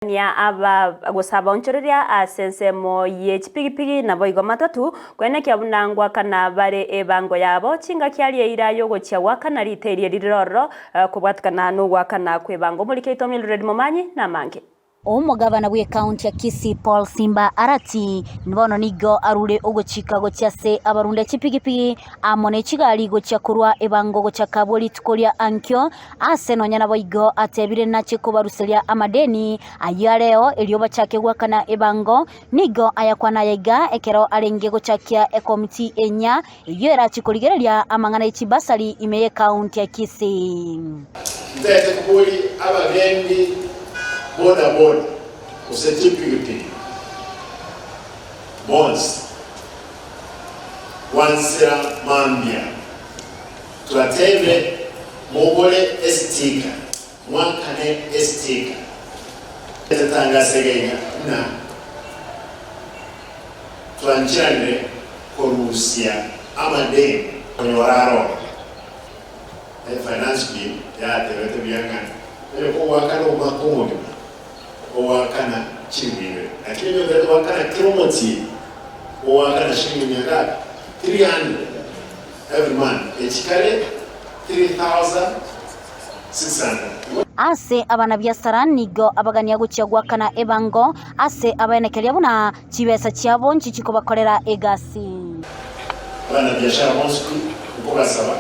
Nia aba gose abaonchoreria ase ensemo ye chipigipigi naboigo matatu, koenekia buna ngoakana bare ebango yabo chingaki aria eira y'ogochia goakana riteria rire ororo kobwatikana nogoakana kw'ebango. Omoriki oito Mildred Momanyi namange. Omogabana bw'ekaunti ya Kisii Paul Simba Arati bono nigo arure ogochika gochia ase abarundia chipigipigi amo ne chigari gochia korwa ebango gochaka bwe rituko ria ankio Ase nonya naboigo atebire nache kobaruseria amadeni ayio areo, erio bachake goakana ebango. Nigo ayakwana aya iga ekero arenge gochakia ekomiti enyia, eyio erache korigereria amang'ana ye chibasari ime y'ekaunti ya Kisii. Ntaete koboria abagendi bodaboda gose chipigipigi bonsi gwansera mambia. Twateebire, Mogore esitiika, mwakane esitiika. Tetangase iga buna twancheranire korusia amadeni konyora aro. Finance Bill yatebete buya ng'a onye kogoakana omwaka omogima, ogoakana chilifu ibere, lakini onye otagete goakana kera omotienyi, ogoakana shilingi mia ngapi? 300 every month, echikare 3600. Ase abanabiasara nigo abagania gochia goakana ebango ase abaenekeria buna chibesa chiabo nchichikobakorera egasi. Abanabiashara bonsi pi nkobasaba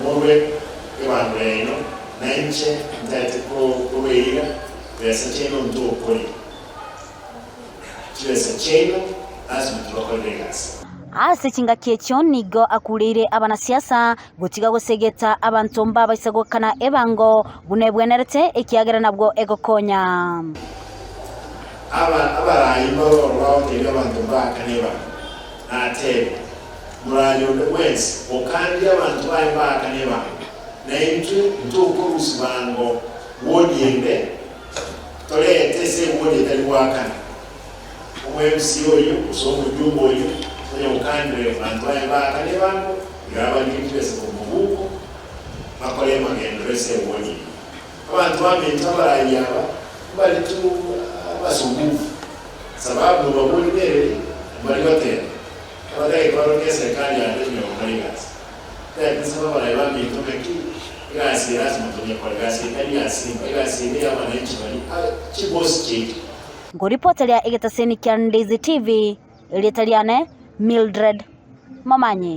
morwe ebango yaino, na inche ntaete kobeira besa chiaino ntokoria chibesa chiaino lasima tibakorere egasi. Ase chingaki echio nigo akureire abanasiasa gotiga gosegeta abanto mbabaisa gokana ebango buna ebwenerete, ekiagera nabwo egokonya. Aba abarai mbaroro bagotebia abanto mbaakane ebango, natebe, Moraria onde bwensi okandire abanto baye mbaakane ebango, na intwe ntokorusia bango wodi ende torete ase ewodi etari goakana. Omo-MC oyio gose omojumbe oyio onye okandire abanto baye mbaakane ebango, iga abarike chibesa korwa mobuko, bakore amagenderero ase ewodi eyio. Abanto baminto abarai aba mbari tu abasumbufu, sababu nobabori nereri mbari goteba, abatagete baroke eserikali yabo enywe gokora egasi. Tari nsaba abarai baminto ng'aki egasi eye lasima tonyekore, egasi eye tari ya simba, egasi eye neya abananchi baria chibosi chiaito. Nkoripoteria egetaseni kia Ndizi TV, erieta riane Mildred Momanyi.